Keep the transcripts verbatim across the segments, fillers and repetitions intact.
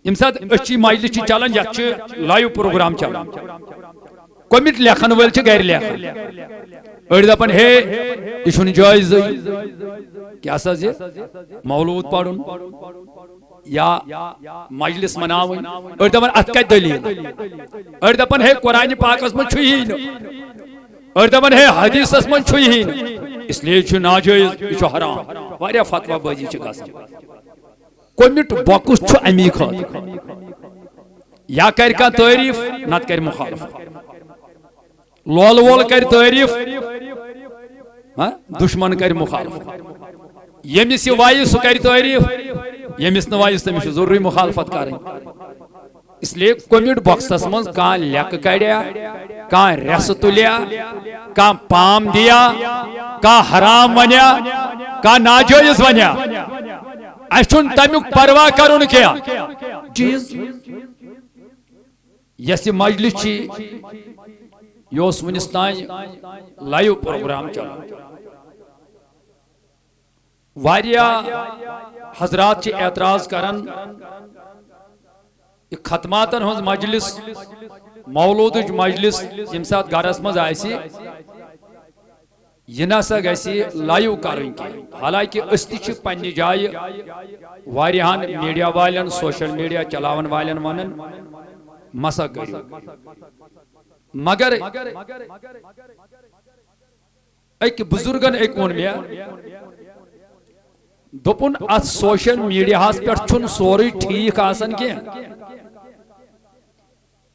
ییٚمہِ ساتہٕ أسۍ چھِ، مجلس چھِ چلان، یتھ چھِ لایو پروگرام چلان، کوٚمِٹ لیکھن وٲلۍ چھِ گرِ لیکھان۔ أڑۍ دپان، ہے، یہِ چھُنہٕ جٲیزٕے، کیٛاہ سا زِ مولوٗد پرُن یا مجلس مناوٕنۍ۔ أڑۍ دپان، اتھ کتہِ دٔلیٖل؟ أڑۍ دپان، ہے، قرآنِ پاکس منٛز چھُ یی نہٕ۔ أڑۍ دپان، ہے، حدیثس منٛز چھُ یی نہٕ، اس لیے چھُ ناجٲیز، یہِ چھُ حرام۔ واریاہ فتوا بٲزی چھِ گژھان۔ کوٚمِٹ بۄکُس چھُ امی خٲطرٕ، یا کرِ کانٛہہ تعریٖف، نتہٕ کرِ مخالفت۔ لول وول کرِ تعریٖف، ہاں، دشمن کرِ مخالفت۔ ییٚمِس یہِ وایہِ، سُہ کرِ تعریٖف، ییٚمِس نہٕ وایہِ، تٔمِس چھُ ضروٗری مخالفت کرٕنۍ۔ اس لیے کوٚمِٹ بۄکسس منٛز کانٛہہ لیکہٕ کڑیا، کانٛہہ ریسہٕ تُلیا، کانٛہہ پام دیا، کانٛہہ حرام ونیا، کانٛہہ ناجٲیز ونیا، اسہِ چھُنہٕ تمیُک پرواہ کرُن کینٛہہ۔ چیز یۄس یہِ مجلس چھِ، یہِ اوس وُنِس تام لایو پروگرام چلان۔ واریاہ حضرات چھِ اعتراض کران، یہِ ختماتن ہٕنٛز مجلس، مولوٗدٕچ مجلس، ییٚمہِ ساتہٕ گرس منٛز آسہِ، یہِ نہ سا گژھِ لایو کرٕنۍ کینٛہہ۔ حالانکہ أسۍ تہِ چھِ پننہِ جایہِ واریاہن میڈیا والٮ۪ن، سوشل میڈیا چلاون والٮ۪ن ونان، مسا کٔرِو۔ مگر أکۍ بزرگن أکۍ ووٚن مےٚ، دوٚپُن، اتھ سوشل میڈیاہس پٮ۪ٹھ چھُنہٕ سورُے ٹھیٖک آسان کینٛہہ۔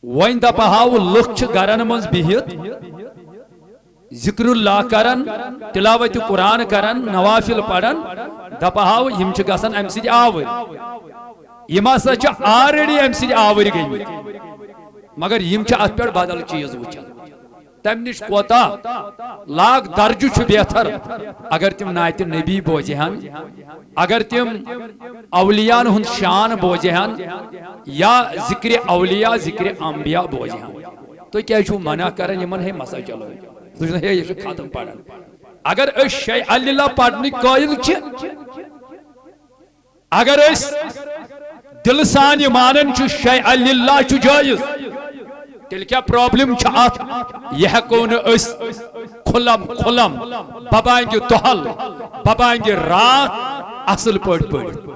وۄنۍ دپہٕ ہاو، لُکھ چھِ گرن منٛز بِہِتھ ذکر اللہ کران، تلاوت قرآن کران، نوافل پران، دپہٕ ہاو، یِم چھِ گژھان امہِ سۭتۍ آوٕرۍ۔ یِم ہسا چھِ already امہِ سۭتۍ آوٕرۍ گٔمٕتۍ، مگر یِم چھِ اتھ پٮ۪ٹھ بدل چیٖز وٕچھان۔ تمہِ نِش کوتاہ لاکھ درجہٕ چھُ بہتر اگر تِم نعتِ نبی بوزِ ہن، اگر تِم اولیاءن ہُنٛد شان بوزِ ہن، یا ذکرِ اولیاء، ذکرِ انبیاء بوزِ ہن۔ تُہۍ کیٛازِ چھِو منع کران یِمن؟ ہے، مسا چلو، تُہۍ چھِو، ہے، یہِ چھُ ختم پران۔ اگر أسۍ شیء للہ پرنٕکۍ قٲیِل چھِ، اگر أسۍ دِلہٕ سان یہِ مانان چھِ شیء للہ چھُ جٲیز، تیٚلہِ کیٛاہ problem چھِ اتھ؟ یہِ ہٮ۪کو نہٕ أسۍ کھُلم کھُلم، ببانگِ دۄہل، ببانگِ راتھ اصل پٲٹھۍ پٔرِتھ۔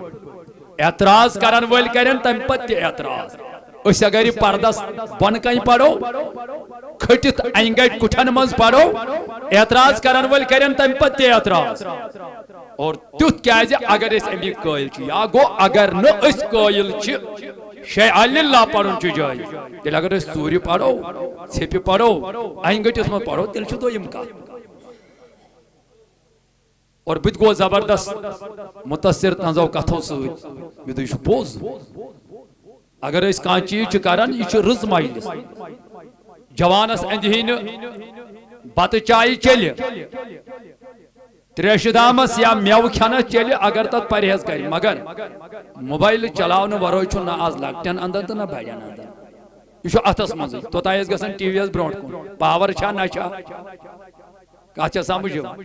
اعتراض کرن وٲلۍ کرن تمہِ پتہٕ تہِ اعتراض۔ أسۍ اگر یہِ پردس بۄنہٕ کنہِ پرو، کھٔٹِتھ انگٹۍ کُٹھٮ۪ن منٛز پرو، اعتراض کرن وٲلۍ کرن تمہِ پتہٕ تہِ اعتراض۔ اور تیُتھ کیازِ؟ اگر أسۍ اَمِکۍ قٲیِل چھِ، یا گوٚو اگر نہٕ أسۍ قٲیِل چھِ شیء للہ پرُن چھُ جٲیز، تیٚلہِ اگر أسۍ ژوٗرِ پرو، ژھیٚپہِ پرو، انگٹِس منٛز پرو، تیٚلہِ چھُ دوٚیِم کتھ۔ اور بہٕ تہِ گوس زبردست مُتٲثر تہنٛزو کتھو سۭتۍ، مےٚ دوٚپ، یہِ چھُ پوٚز۔ اگر أسۍ کانٛہہ چیٖز چھِ کران، یہِ چھُ رٕژ مجلس۔ جوانس اندِ ہی نہٕ بتہٕ چایہِ چیٚلہِ، تریشہِ دامس یا مٮ۪وٕ کھٮ۪نس چیٚلہِ، اگر تتھ پرہیز کرِ، مگر موبایل چلاونہٕ ورٲے چھُ نہ از لۄکٹٮ۪ن اندن تہٕ نہ بڑٮ۪ن اندن۔ یہِ چھُ اتھس منٛزٕے۔ توٚتام ٲسۍ گژھان ٹی وی یس برونٛٹھ کُن، پاور چھا نہ چھا، کتھ چھا سمجھ یِوان؟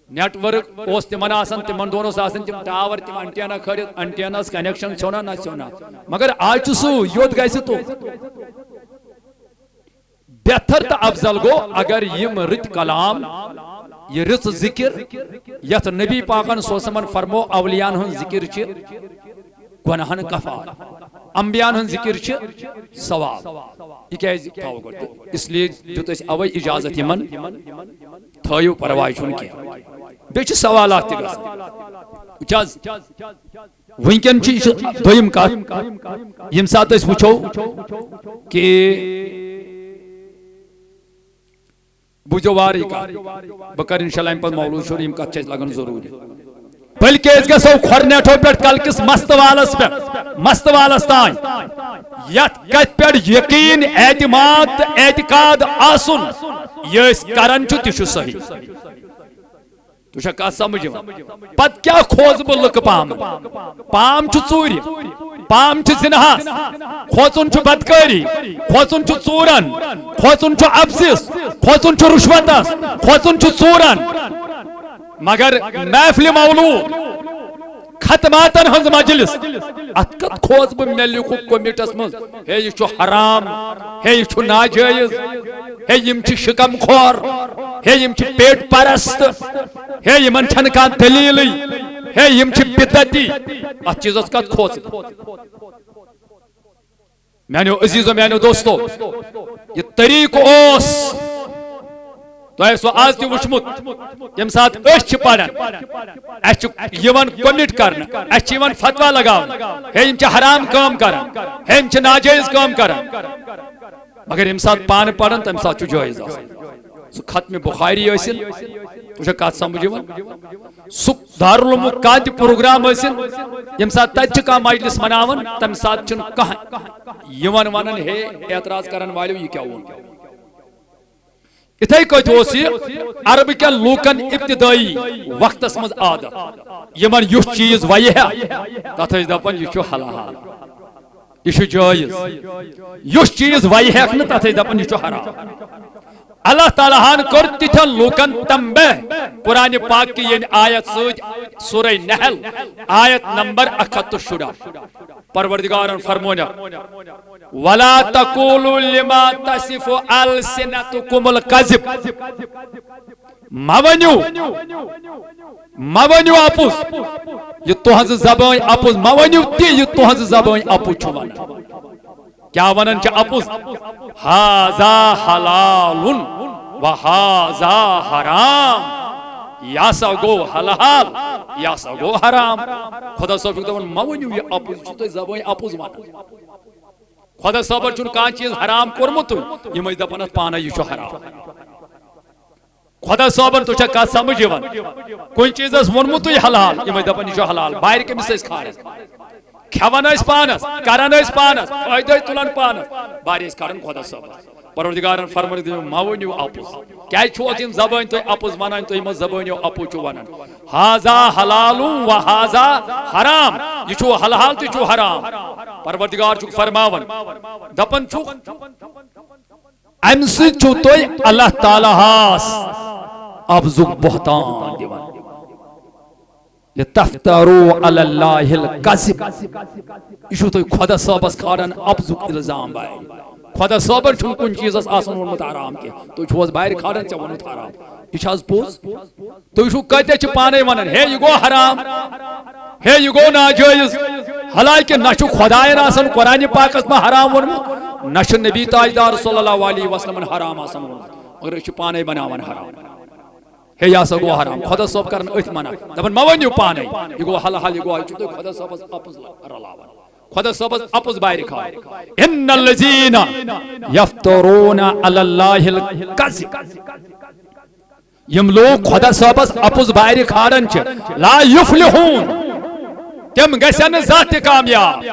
نیٹ ورک اوس تِمن آسان، تِمن دۄہن اوس آسان تِم ٹاور، تِم انٹینا کھٲلِتھ، انٹینس کنیکشن ژھیوٚنا نہ ژھیوٚنا۔ مگر آز چھُ سُہ یوٚت گژھِ توٚت۔ بہتر تہٕ افضل گوٚو اگر یِم رٕتۍ کلام، یہِ رٕژ ذکر، یتھ نبی پاکن صلی اللہ علیہ وسلمن فرمو اولیاءن ہُنٛد ذکر چھِ گۄناہن کفار، انبیاءن ہُنٛد ذکر چھِ ثواب۔ یہِ کیازِ تھاوو گۄڈٕ؟ تہٕ اس لیے دیُت اَسہِ اوے اجازت یِمن، تھٲیِو، پرواے چھُنہٕ کینٛہہ۔ بیٚیہِ چھِ سوالات تہِ گژھان۔ وٕچھ حظ، وٕنکٮ۪ن چھِ، یہِ چھِ دوٚیِم کتھ، ییٚمہِ ساتہٕ أسۍ وٕچھو کہِ بوٗزِو وارٕے کتھ، بہٕ کرٕ انشاءاللہ امہِ پتہٕ مولوٗد شروع، یِم کتھ چھِ اَسہِ لگان ضروٗری۔ بلکہ أسۍ گژھو کھۄرنیٹھو پٮ۪ٹھ کلکِس مست والس پٮ۪ٹھ، مست والس تام، یتھ کتھِ پٮ۪ٹھ یقین، اعتماد تہٕ اعتقاد آسُن، یہِ أسۍ کران چھِ، تہِ چھُ صحیح۔ تُہۍ چھا کتھ سمجھ یِوان؟ پتہٕ کیٛاہ کھوژٕ بہٕ لُکہٕ پامہٕ؟ پام چھُ ژوٗرِ، پام چھُ زِناہس، کھوژُن چھُ بدکٲری، کھوژُن چھُ ژوٗرن، کھوژُن چھُ اپزِس، کھوژُن چھُ رُشوتس، کھوژُن چھُ ژوٗرن۔ مگر محفلِ مولوٗد، ختماتن ہنز مجلس۔ اتھ کتھ کھوژ بہٕ؟ مےٚ لیوٗکھُکھ کومنٹس منٛز، ہے، یہِ چھُ حرام، ہے، یہِ چھُ ناجٲیز، ہے، یِم چھِ شکم خور، ہے، یِم چھِ پیٹ پرست، ہے، یِمن چھنہٕ کانٛہہ دٔلیٖلٕے، ہے، یِم چھِ بدعتی۔ اتھ چیٖزس کتھ کھوژ بہٕ؟ میانیو عزیزو، میانیو دوستو، یہِ طریقہٕ اوس، تۄہہِ آسِوٕ آز تہِ وٕچھمُت، ییٚمہِ ساتہٕ أسۍ چھِ پران، اَسہِ چھُ یِوان کومنٹ کرنہٕ، اَسہِ چھِ یِوان فتوا لگاونہٕ، ہے، یِم چھِ حرام کٲم کران، ہے، یِم چھِ ناجٲیز کٲم کران۔ مگر ییٚمہِ ساتہٕ پانہٕ پران، تَمہِ ساتہٕ چھُ جٲیز آسان۔ سُہ ختم بخاری ٲسِن، تُہۍ چھا کتھ سمجھ یِوان؟ سُہ دارالعلوم کانٛہہ تہِ پروگرام ٲسِن، ییٚمہِ ساتہٕ تتہِ چھِ کانٛہہ مجلس مناوان، تمہِ ساتہٕ چھُنہٕ کانٛہہ یِوان ونان، ہے، اعتراض کرن والیو، یہِ کیٛاہ ووٚن؟ اِتھے کٔنۍ اوس یہِ عربہٕ کٮ۪ن لوٗکن ابتدٲیی وقتس منٛز عادت، یِمن یُس چیٖز ویہِ ہا، تتھ ٲسۍ دپان، یہِ چھُ حلال۔ یہِ چھُ جٲیز۔ یُس چیٖز وَیہِ ہٮ۪کھ نہٕ، تَتھ ٲسۍ دَپان، یہِ چھُ حرام۔ اللہ تعالیٰ ہَن کٔر تِتھٮ۪ن لوٗکَن تنبیہ قرآنِ پاک کہِ ییٚمہِ آیت سۭتۍ، سورہ نحل، آیت نمبر اکھ ہتھ تہٕ شُراہ۔ پروردگارن فرمونکھ، "ولا تقولوا لما تصف ألسنتكم الكذب۔" مہ ؤنِو، مہ ؤنِو اپُز۔ یہِ تُہنٛز زبٲنۍ اپُز، مہ ؤنِو تہِ، یہِ تُہنٛز زبٲنۍ اپُز چھُ ونان۔ کیٛاہ ونان چھِ اپُز؟ "هذا حلال و هذا حرام۔" یہِ ہسا گوٚو حلال، یہِ ہسا گوٚو حرام۔ خۄدا صٲب چھُکھ دپان، مہ ؤنِو یہِ اپُز، یہِ چھُ تۄہہِ زبٲنۍ اپُز ونان۔ خۄدا صٲبن چھُنہٕ کانٛہہ چیٖز حرام کوٚرمُتٕے، یِم ٲسۍ دپان اتھ پانے، یہِ چھُ حرام۔ خۄدا صٲبن، تُہۍ چھا کتھ سمجھ یِوان؟ کُنہِ چیٖزس ووٚنمُتٕے حلال، یِم ٲسۍ دپان، یہِ چھُ حلال۔ بارِ کٔمِس ٲسۍ کھاران؟ کھٮ۪وان ٲسۍ پانس، کران ٲسۍ پانس، فٲیدٕ ٲسۍ تُلان پانس، بارِ ٲسۍ کھاران خۄدا صٲبس۔ پروردگارن فرمٲوِتھ، مہ ؤنِو اپُز۔ کیازِ چھُو اتھ یِم زبٲنۍ تُہۍ اپُز ونان، تُہۍ یِمو زبٲنیو اپُز چھِو ونان؟ "هذا حلال و هذا حرام۔" یہِ چھُ حلال تہٕ یہِ چھُ حرام۔ پروردگار چھُکھ فرماوان، دپان چھُکھ، امہِ سۭتۍ چھُو تُہۍ اللہ تعالیٰ ہس اپزُک بہتان دِوان۔ "لتفتروا علی اللہ الکذب۔" یہِ چھُو تُہۍ خۄدا صٲبس کھاران اپزُک الزام بارِ۔ خۄدا صٲبن چھُنہٕ کُنہِ چیٖزس آسان ووٚنمُت حرام کینٛہہ۔ تُہۍ چھِو حظ بارِ کھاران، ژےٚ ووٚنُتھ حرام۔ یہِ چھِ حظ پوٚز؟ تُہۍ چھِو کتہِ چھِ پانے ونان، ہے، یہِ گوٚو حرام، ہے، یہِ گوٚو ناجٲیز۔ حالانکہ نہ چھُ خۄداین آسان قرآنِ پاکس منٛز حرام ووٚنمُت، نہ چھُ نبی تاجدار صلی اللہ علیہ وسلمن حرام آسان ووٚنمُت، مگر أسۍ چھِ پانے بناوان حرام۔ ہے، یہِ ہسا گوٚو حرام، خۄدا صٲب کرن أتھۍ منع، دپان، مہ ؤنِو پانے، یہِ گوٚو حلال، یہِ گوٚو، یہِ چھُو تُہۍ خۄدا صٲبس اپُز رلاوان، خۄدا صٲبس اپُز بارِ کھاران۔ ان الذین یفترون علی اللہ الکذب۔ یِم لوٗکھ خۄدا صٲبس اپُز بارِ کھاران چھِ، لا یفلحون، تِم گژھن نہٕ زانٛہہ تہِ کامیاب۔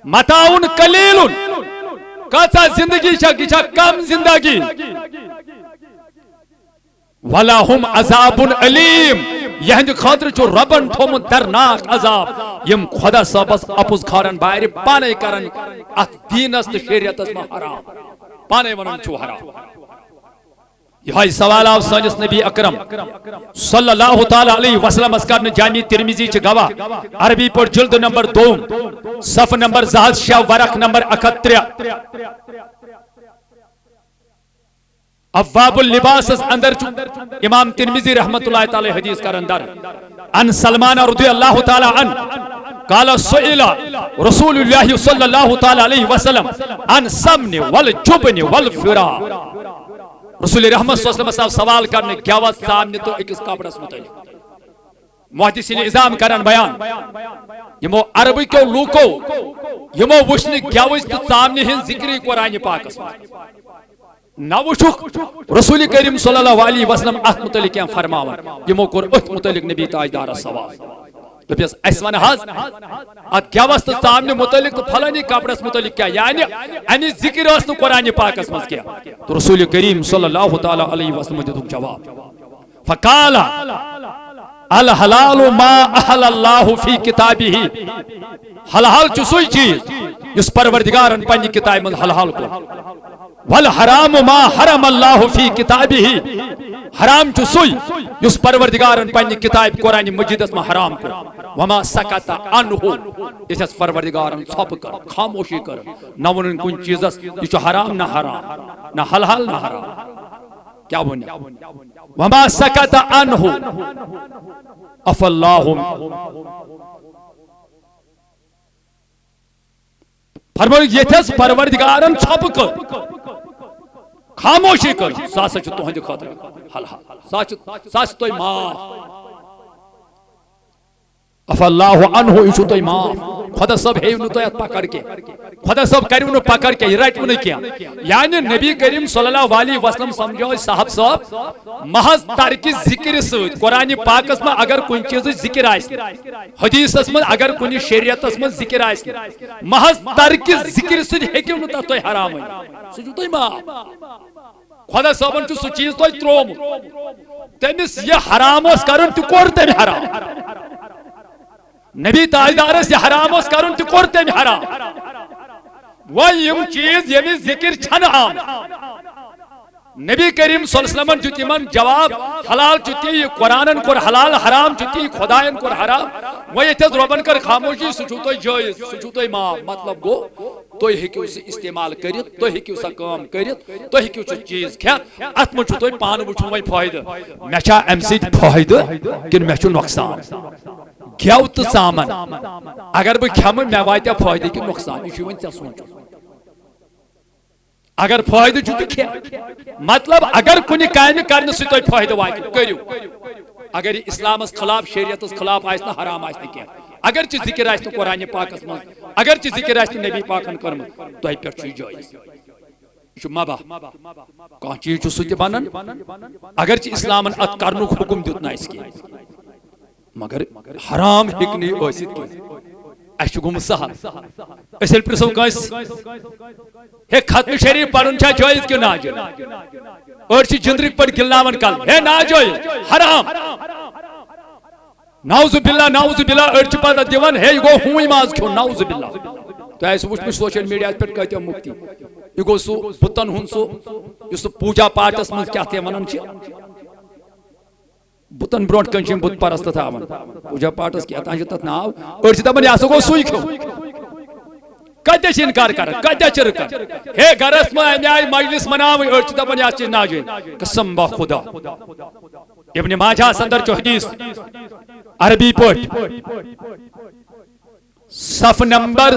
متاع قلیل، کۭژاہ زندگی چھکھ، یہِ چھا کم زندگی؟ ولہم عذاب علیم، یہندِ خٲطرٕ چھُ رۄبن تھوٚومُت درناک عذاب۔ یِم خۄدا صٲبس اپُز کھارن بارِ، پانے کرن اتھ دیٖنس تہٕ شریعتس منٛز حرام، پانے ونان چھُ حرام۔ یہے سوال آو سٲنِس نبی اکرم صلی اللہ تعالیٰ علیہ وسلمس کرنہٕ۔ جامع ترمذی چھِ گواہ، عربی پٲٹھۍ جلد نمبر دوم، صفحہٕ نمبر زٕ ہتھ شےٚ، ورق نمبر اکھ ہتھ ترٛےٚ۔ ابواب اللباسس اندر چھُ امام ترمذی رحمۃ اللہ تعالیٰ حدیث کران در۔ عن سلمان رضی اللہ تعالیٰ عنہ قال سئل رسول اللہ صلی اللہ تعالیٰ علیہ وسلم عن السمن والجبن والفرا۔ رسول رحمت صلی اللہ علیہ وسلم آو سوال کرنہٕ گٮ۪وس، ژامنہِ تہٕ أکِس کپرس متعلق۔ محدثین عظام کران بیان، یِمو عربہٕ کیو لوٗکو، یِمو وٕچھ نہٕ گٮ۪وٕچ تہٕ ژامنہِ ہٕنٛز ذِکرٕے قرآنِ پاکس منٛز۔ نہ وٕچھُکھ رسول کریم صلی اللہ علیہ وسلم اتھ متعلق کینٛہہ فرماوان۔ یِمو کوٚر أتھۍ متعلق نبی تاجدارس سوال۔ دوٚپیس، اسہِ ون حظ اتھ گٮ۪وس تہٕ ژامنہِ متعلق تہٕ پھلٲنی کپرس متعلق کیٛاہ، یعنی امِچ ذِکر ٲس نہٕ قرآنِ پاکس منٛز کینٛہہ۔ تہٕ رسول کریم صلی اللہ تعالیٰ علیہ وسلم دِتُکھ جواب۔ فقال الحلال ما احل اللہ فی کتابہ، حلال چھُ سُے چیٖز یُس پروردگارن پننہِ کتابہِ منٛز حلال کوٚر۔ والحرام ما حرم اللہ فی کتابہ، حرام چھُ سُے یُس پروردگارن پننہِ کتابہِ قرآن مجیدس منٛز حرام کوٚر۔ وما سکت عنہ، یتھس پروردگارن ژھۄپہٕ کٔر، خاموشی کٔر، نہ ووٚنُن کُنہِ چیٖزس یہِ چھُ حرام نہ حرام، نہ حلال نہ حرام۔ کیٛاہ ووٚن؟ وما سکت عنہ، عفا اللہ۔ فرمٲیِو، یتھس پروردگارن ژھۄپہٕ کٔر، خاموشی کٔر، سُہ ہسا چھُ تُہنٛدِ خٲطرٕ حلال، سُہ ہسا چھُ، سُہ ہسا چھُ تۄہہِ معاف۔ عفا اللہ عنہ، یہِ چھُو تۄہہِ معاف۔ خۄدا صٲب ہیٚیِو نہٕ تۄہہِ اَتھ پکڑ کینٛہہ۔ خۄدا صٲب کٔرِو نہٕ پکڑ کینٛہہ، یہِ رَٹِو نہٕ کینٛہہ۔ یعنی نبی کریم صلی اللہ علیہ وسلم سمجھٲے صاحب صٲب محض ترکِ ذکرِ سۭتۍ۔ قرآن پاکس منٛز اگر کُنہِ چیٖزٕچ ذکر آسہِ نہٕ، حدیثس منٛز اگر کُنہِ شریعتس منٛز ذکر آسہِ نہٕ، محض ترکِ ذکرِ سۭتۍ ہیٚکِو نہٕ تَتھ تُہۍ حرام ؤنِتھ۔ سُہ چھُو تۄہہِ معاف۔ خۄدا صٲبن چھُ سُہ چیٖز تۄہہِ ترٛوومُت۔ تٔمِس یہِ حرام اوس کرُن، تہِ کوٚر تٔمۍ حرام۔ نبی تاجدارس یہِ حرام اوس کرُن، تہِ کوٚر تٔمۍ حرام۔ وۄنۍ یِم چیٖز ییٚمِچ ذِکِر چھنہٕ آمٕژ، نبی کریم صلی اللہ علیہ وسلمن دیُت یِمن جواب، حلال چھُ تی، یہِ قرآنن کوٚر حلال، حرام چھُ تی، خۄداین کوٚر حرام۔ وۄنۍ ییٚتہِ حظ رۄبن کٔر خاموشی، سُہ چھُو تۄہہِ جٲیز، سُہ چھُو تۄہہِ معاف۔ مطلب گوٚو، تُہۍ ہیٚکِو سُہ استعمال کٔرِتھ، تُہۍ ہیٚکِو سۄ کٲم کٔرِتھ، تُہۍ ہیٚکِو سُہ چیٖز کھٮ۪تھ۔ اَتھ منٛز چھُو تۄہہِ پانہٕ وٕچھُن وۄنۍ فٲیدٕ، مےٚ چھا اَمہِ سۭتۍ فٲیدٕ کِنہٕ مےٚ چھُ نۄقصان؟ گٮ۪و تہٕ ژامَن اگر بہٕ کھٮ۪مہٕ، مےٚ واتیٛا فٲیدٕ کِنہٕ نۄقصان؟ یہِ چھُ وۄنۍ ژےٚ سونٛچُن۔ اگر فٲیدٕ چھُ تہٕ کھےٚ۔ مطلب، اگر کُنہِ کامہِ کرنہٕ سۭتۍ تۄہہِ فٲیدٕ واتہِ، کٔرِو۔ اگر یہِ اسلامس خلاف، شریعتس خلاف آسہِ نہٕ، حرام آسہِ نہٕ کینٛہہ، اگر چہِ ذِکِر آسہِ نہٕ قرآنِ پاکس منٛز، اگر چہِ ذِکِر آسہِ نہٕ نبی پاکن کٔرمٕژ، تۄہہِ پٮ۪ٹھ چھُ یہِ جٲیز۔ یہِ چھُ مباح۔ کانٛہہ چیٖز چھُ سُہ تہِ بنان، اگر چہِ اسلامن اتھ کرنُک حُکم دیُت نہٕ اَسہِ کینٛہہ۔ مگر حرام ہیٚکہِ نہٕ یہِ ٲسِتھ کینٛہہ۔ اَسہِ چھُ گوٚمُت سہل۔ أسۍ ییٚلہِ پرٛژھو کٲنٛسہِ، ہے، ختمہِ شریٖف پرُن چھا جٲیز کِنہٕ ناجٲیز؟ أڑۍ چھِ جِندرٕکۍ پٲٹھۍ گِلناوان کلہٕ، ہے، ناجٲیز، حرام۔ نعوذ باللہ، نعوذ باللہ، أڑۍ چھِ پتہٕ دِوان، ہے، یہِ گوٚو ہوٗنۍ ماز کھیوٚن، نعوذ باللہ۔ تۄہہِ آسِوٕ وٕچھمُت سوشل میڈیاہَس پٮ۪ٹھ کۭتیٛاہ مُفتی۔ یہِ گوٚو سُہ بُتَن ہُنٛد سُہ، یُس سُہ پوٗجا پاٹھَس منٛز کیٛاہ تام وَنان چھِ۔ بُتَن برونٛٹھ کَنہِ چھِ یِم بُت پرست تھاوان۔ پوٗجا پاٹھَس کیٛاہ تام چھِ تَتھ ناو۔ أڑۍ چھِ دَپان، یہِ ہسا گوٚو سُے کھیوٚن۔ کَتہِ چھِ اِنکار کران؟ کَتہِ چھِ رٕکان؟ ہے، گرَس منٛز اَمہِ آیہِ مجلس مناوٕنۍ، أڑۍ چھِ دَپان، یہِ ہسا چھِ ناجٲیز۔ قسم با خدا۔ ابن ماجہ اندر چھُ حدیث عربی پٲٹھۍ۔ صف نمبر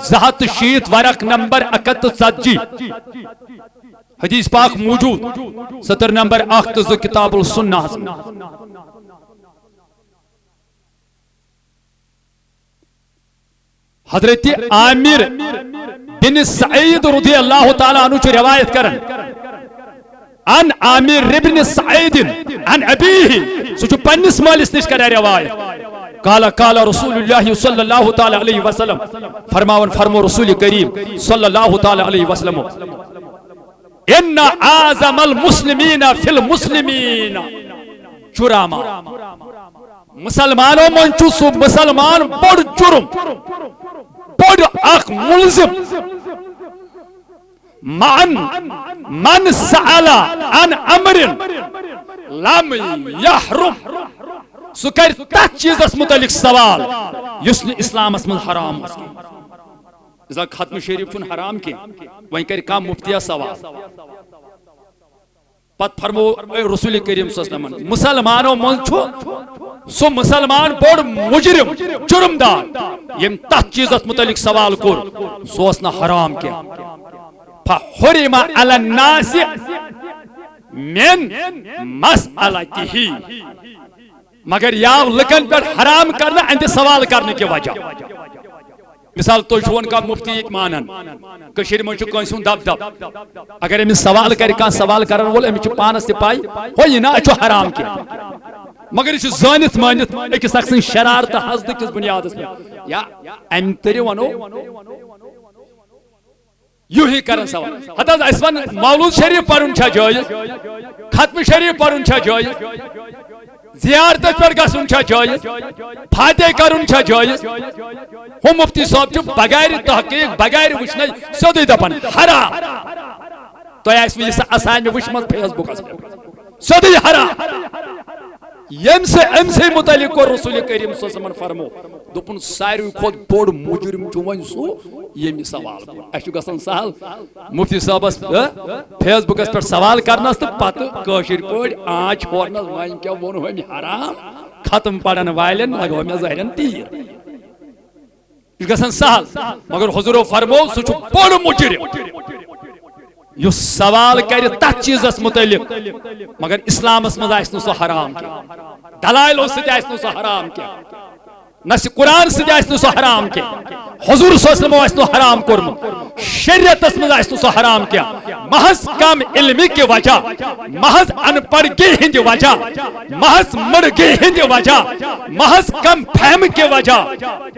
زٕ ہتھ تہٕ شیٖتھ، ورق نمبر اَکھ ہتھ تہٕ ژتجی۔ حدیث پاک موجود، سطر نمبر اکھ تہٕ زٕ کتاب السنہ ہس منٛز۔ حضرت عامر بن سعید رضی اللہ تعالیٰ عنہ چھُ روایت کران، عن عامر ابن سعید عن ابیہ، سُہ چھُ پننِس مٲلِس نِش کران روایت۔ قال قال رسول اللہ صلی اللہ تعالیٰ علیہ وسلم، فرماوان فرمو رسول کریم صلی اللہ تعالیٰ علیہ وسلم، ان اعظم المسلمین فی المسلمین جراما، مسلمانو منٛز چھُ سُہ مسلمان بوٚڑ جُرم، بوٚڑ اکھ مُلزِم۔ من، من سأل عن امر لم یحرم، سُہ کرِ تتھ چیٖزس متعلق سوال یُس نہٕ اسلامس منٛز حرام اوس کینٛہہ۔ مثال، ختم شریف چھُنہٕ حرام کینٛہہ، وۄنۍ کرِ کانٛہہ مُفتیا سوال۔ پتہٕ فرمو رسول کریم صلی اللہ علیہ وسلمن، مسلمانو منٛز چھُ سُہ مسلمان بوٚڑ مجرم، جرم دار، ییٚمۍ تتھ چیٖزس متعلق سوال کوٚر، سُہ اوس نہٕ حرام کینٛہہ۔ فحرم علی الناس من مسألتہ، مگر یہِ آو لُکن پٮ۪ٹھ حرام کرنہٕ اَہنٛدِ سوال کرنہٕ کہِ وجہ۔ مثال، تُہۍ چھِو وۄنۍ کانٛہہ مُفتی ییٚتہِ مانان، کٔشیٖرِ منٛز چھُ کٲنٛسہِ ہُنٛد دب دب۔ اگر أمِس سوال کرِ کانٛہہ سوال کرن وول، أمِس چھِ پانس تہِ پَے، ہو، یہِ نہ چھُ حرام کینٛہہ۔ مگر یہِ چھُ زٲنِتھ مٲنِتھ أکِس اکھ سٕنٛز شرارتہٕ حسدٕ کِس بُنیادس پٮ۪ٹھ۔ یا اَمہِ طرِ وَنو، یوٗہی کران سوال۔ ہتہٕ حظ، اَسہِ وَن، مولوٗد شریٖف پَرُن چھا جٲیِز؟ ختمہٕ شریٖف پَرُن چھا جٲیِز؟ زیارتس پٮ۪ٹھ گژھُن چھا جٲیِز؟ فاتحہ کرُن چھا جٲیِز؟ ہُہ مُفتی صٲب چھُ بغیر تحقیق، بغیر وٕچھنَے سیوٚدُے دَپان، حرام۔ تۄہہِ آسِوٕ یہِ سۄ اسامہِ وٕچھمٕژ فیس بُکَس پٮ۪ٹھ، سیوٚدُے حرام۔ ییٚمہِ سۭتۍ أمۍ سٕے مُتعلِق کوٚر رسول کریم صلی اللہ علیہ وسلمن فرمو، دوٚپُن، ساروی کھۄتہٕ بوٚڑ مُجرم چھُ وۄنۍ سُہ، ییٚمۍ یہِ سوال کوٚر۔ اَسہِ چھُ گژھان سہل، مفتی صٲبس، ہہ، فیس بُکس پٮ۪ٹھ سوال کرنس تہٕ پتہٕ کٲشِر پٲٹھۍ آنچ ہورنس، وۄنۍ کیٛاہ ووٚن أمۍ حرام، ختم پرن والٮ۪ن لگٲو مےٚ زہرٮ۪ن تیٖر۔ یہِ چھُ گژھان سہل، مگر حضورو فرمو، سُہ چھُ بوٚڑ مُجرم یُس سوال کرِ تتھ چیزس متعلق، مگر اسلامس منٛز آسہِ نہٕ سُہ حرام کینٛہہ، دلائلو سۭتۍ آسہِ نہٕ سُہ حرام کینٛہہ، نص قرآن سۭتۍ آسہِ نہٕ سُہ حرام کینٛہہ، حضور صلی اللہ علیہ وسلمو آسہِ نہٕ حرام کوٚرمُت، شریعتس منٛز آسہِ نہٕ سُہ حرام کینٛہہ۔ محض کم علمہٕ کہِ وجہ، محض ان پڑھگی ہٕنٛدِ وجہ، محض مٔڑگی ہٕنٛدِ وجہ، محض کم فہمہٕ کہِ وجہ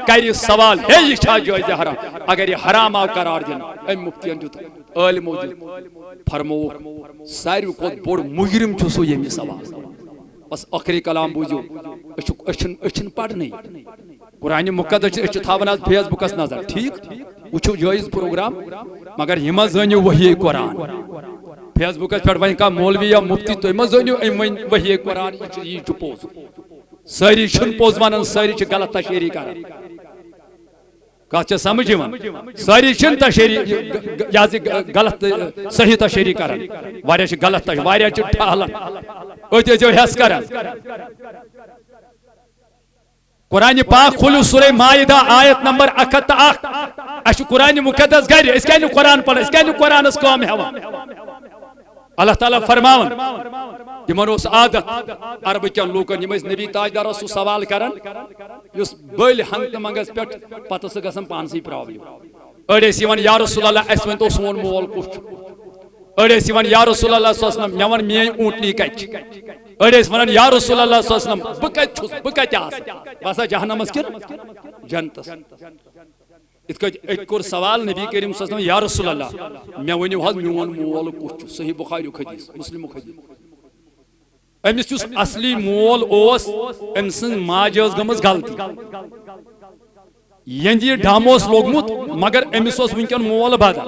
کرِ سوال، ہے، یہِ چھا جٲیزِ حرام؟ اگر یہِ حرام آو قرار دِنہٕ، أمۍ مُفتین دیُت، عٲلمو دیُت، فرمووُکھ، ساروی کھۄتہٕ بوٚڑ مُجرم چھُ سُہ، ییٚمۍ یہِ سوال۔ بس ٲخری کلام بوٗزِو، أسۍ چھِ، أسۍ چھِنہٕ، أسۍ چھِنہٕ پرنٕے۔ قرآن مقدس چھِ، أسۍ چھِ تھاوان آز فیس بُکس نظر، ٹھیٖک؟ وٕچھِو جٲیز پروگرام، مگر یہِ مہ زٲنِو وحی قرآن۔ فیس بُکس پٮ۪ٹھ وۄنۍ کانٛہہ مولوی یا مفتی، تُہۍ مہ زٲنِو أمۍ وۄنۍ وحی قرآن، یہِ چھُ، یی چھُ پوٚز۔ سٲری چھِنہٕ پوٚز ونان، سٲری چھِ غلط تشہیری کران۔ کتھ چھےٚ سمجھ یِوان؟ سٲری چھِنہٕ تشہیری، یہِ گ-، گ-، یہِ حظ یہِ گ-، غلط، صحیح تشہیری کران۔ واریاہ چھِ غلط تش-، واریاہ چھِ ٹھہلان۔ أتھۍ ٲسۍزیو ہٮ۪س کران۔ قرآن پاک کھوٗلِو سورہ مائدہ آیت نمبر اکھ ہتھ تہٕ اکھ۔ اَسہِ چھُ قرآن مقدس گرِ، أسۍ کیٛازِ نہٕ قرآن پران؟ أسۍ کیٛازِ نہٕ قرآنس کٲم ہٮ۪وان؟ اللہ تعالیٰ فرماوان، یِمن اوس عادت، عربہٕ کٮ۪ن لوٗکن، یِم ٲسۍ نبی تاجدارس سُہ سوال کران، یُس بٔلۍ ہنگتہٕ منگس پٮ۪ٹھ پتہٕ ٲس سُہ گژھان پانسٕے پرابلم۔ أڑۍ ٲسۍ یِوان، یا رسول اللہ، اَسہِ ؤنۍ تو سون مول کُس چھُ؟ أڑۍ ٲسۍ یِوان، یا رسول اللہ صلی اللہ علیہ وسلم، مےٚ وَن میٲنۍ اوٗنٹنی کَتہِ چھِ؟ أڑۍ ٲسۍ وَنان، یا رسول اللہ صلی اللہ علیہ وسلم، بہٕ کَتہِ چھُس، بہٕ کَتہِ آسہٕ؟ بہٕ آسا جہنمس کِنہٕ جنتس؟ یِتھ کٲٹھۍ أکۍ کوٚر سوال نبی کریم صلی اللہ علیہ وسلم، یا رسول اللہ، مےٚ ؤنِو حظ میون مول کُس چھُ؟ صحیح بخاریُک حدیث، مسلمُک حدیث۔ أمِس یُس اصلی مول اوس، أمۍ سٕنٛز ماجہِ ٲس گٔمٕژ غلطی۔ یِہنٛدِ یہِ ڈم اوس لوٚگمُت، مگر أمِس اوس وٕنکیٚن مول بدل۔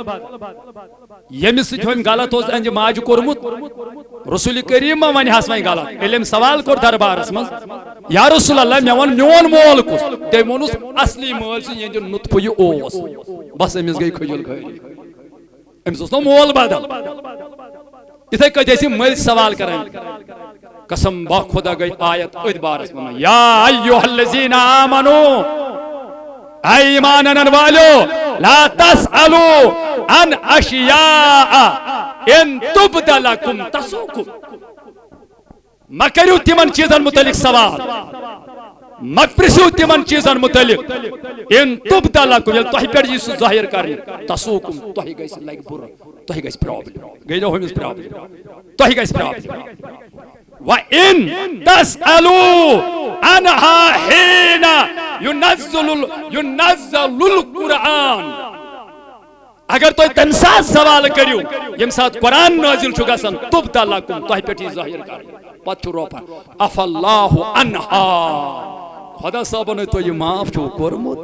ییٚمِس سۭتۍ ہُمۍ غلط اوس، أہنٛدِ ماجہِ کوٚرمُت، رسول کریم ما ونہِ ہس وۄنۍ غلط؟ ییٚلہِ أمۍ سوال کوٚر دربارس منٛز، یا رسول اللہ، مےٚ وَن میون مول کُس؟ تٔمۍ ووٚنُس، اصلی مٲلۍ سُنٛد یِہنٛدِ نطفہٕ یہِ اوس، بس أمِس گٔے کھجل خٲری۔ أمِس اوس نہٕ مول بدل۔ یِتھے کٔنۍ ٲسۍ یِم مٔلۍ سوال کران۔ قسم با خدا گٔے آیت أتھۍ بارس منٛز، یا ایھا الذین آمنو، اے ایمان انن والو، لا تسألوا عن اشیاء ان تبد لکم تسؤکم۔ مہ کٔرِو تِمن چیزن متعلق سوال، مہ پرژھِو تِمن چیزن متعلق، ان تبد لکم، ییٚلہِ تۄہہِ پٮ۪ٹھ یی سُہ ظٲہِر کرنہٕ، تسؤکم، تۄہہِ گژھِ لگہِ بُرٕ، تۄہہِ گژھِ پرابلم، گٔے نہ ہُمِس پرابلم، تۄہہِ گژھِ پرابلم۔ و ان تسألوا عنها حین ینزل ال-، ینزل القرآن۔ اگر تُہۍ تَمہِ ساتہٕ سوال کٔرِو، ییٚمہِ ساتہٕ قرآن نٲزِل چھُ گژھان، تبد لکم، تۄہہِ پٮ۪ٹھ یی ظٲہِر کرنہٕ، پتہٕ چھُ روپان۔ عفا اللہ عنہا، خدا صٲبن تۄہہِ معاف چھُو کوٚرمُت۔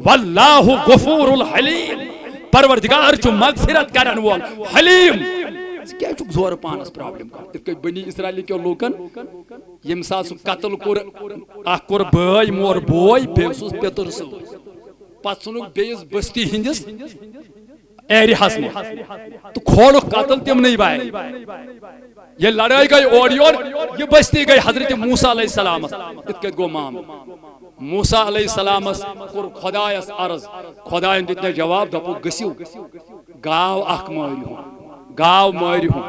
واللہ غفور الحلیم، پروردگار چھُ مغفرت کرن وول، حلیم۔ ژٕ کیٛازِ چھُکھ زورٕ پانس پرابلم کران؟ یِتھ کٔنۍ بنی اسرائیل کیو لوٗکن، ییٚمہِ ساتہٕ سُہ قتل کوٚر، اکھ کوٚر بٲے، مور بوے، بیٚیہِ اوسُس پیٚتٕر سۭتۍ۔ پتہٕ ژھُنُکھ بیٚیِس بستی ہٕنٛدِس ایریاہس منٛز تہٕ کھولُکھ قتل تِمنٕے بایَن۔ ییٚلہِ لڑٲے گٔے اورٕ یورٕ، یہِ بستی گٔے حضرت موسیٰ علیہ السلامس۔ یِتھ کٔنۍ گوٚو معاملہٕ۔ موسیٰ علیہ السلامس کوٚر خۄدایس عرض، خۄدایَن دیُت مےٚ جواب، دوٚپُکھ، گٔژھِو، گاو اکھ مٲرِو، گاو مٲرِو۔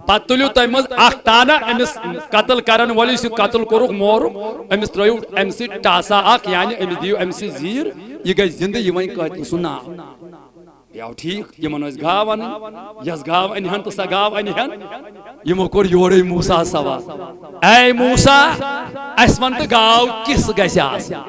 پتہٕ تُلِو تَمہِ منٛز اکھ تانہ، أمِس قتل کرن وٲلِس، یُس یہِ قتل کوٚرُکھ، مورُکھ، أمِس ترٲیِو اَمہِ سۭتۍ ٹاسا اکھ، یعنی أمِس دِیِو اَمہِ سۭتۍ زیٖر، یہِ گژھِ زِندٕ، یہِ وۄنۍ قٲتلہٕ سُنٛد ناو۔ یہِ آو ٹھیٖک، یِمن ٲسۍ گاو اَنٕنۍ، یۄس گاو اَنہِ ہن تہٕ سۄ گاو اَنہِ ہن۔ یِمو کوٚر یورے موسیٰ سوال، اے موسیٰ، اَسہِ وَن تہٕ گاو کِژھ گژھِ آسٕنۍ؟